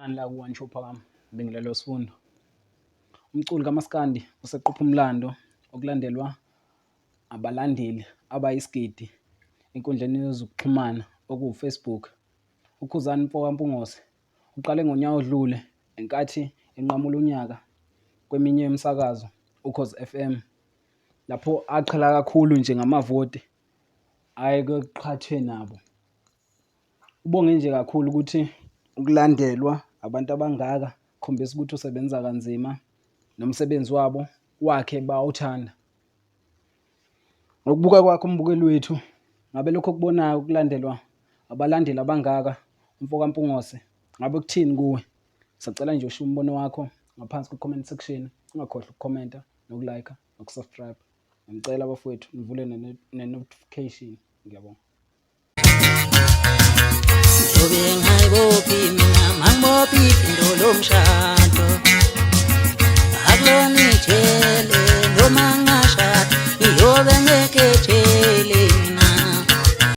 Nani la ku-One Show Phakama, ngibingelele sifundo. Umculi kaMaskandi useqopha umlando okulandelwa abalandeli abayisigidi enkundleni yezokuxhumana okuwu-Facebook. UKhuzani Mfoka Mpungose uqale ngonyaka odlule ngenkathi enqamula unyaka kweminye imisakazo Ukhozi FM lapho aqhela kakhulu nje ngamavoti ayeke kuqhathwe nabo. Ubonge nje kakhulu ukuthi ukulandelwa abantu abangaka kukhombisa ukuthi usebenza kanzima nomsebenzi wabo wakhe bawuthanda. Ngokubuka kwakho mbukeli wethu, ngabe lokhu okubonayo ukulandelwa abalandeli abangaka umfoka Mpungose, ngabe kuthini kuwe? Sacela nje ushiye umbono wakho ngaphansi kwi-comment section, ungakhohlwa ukukhomenta noku-like noku-subscribe. Ngicela bafowethu nivule ne-notification. Ngiyabonga. Ngiyobe ngayibophi mina mangibophi ifindo lomshado akulona ijele noma ngashada ngiyobe ngekejele.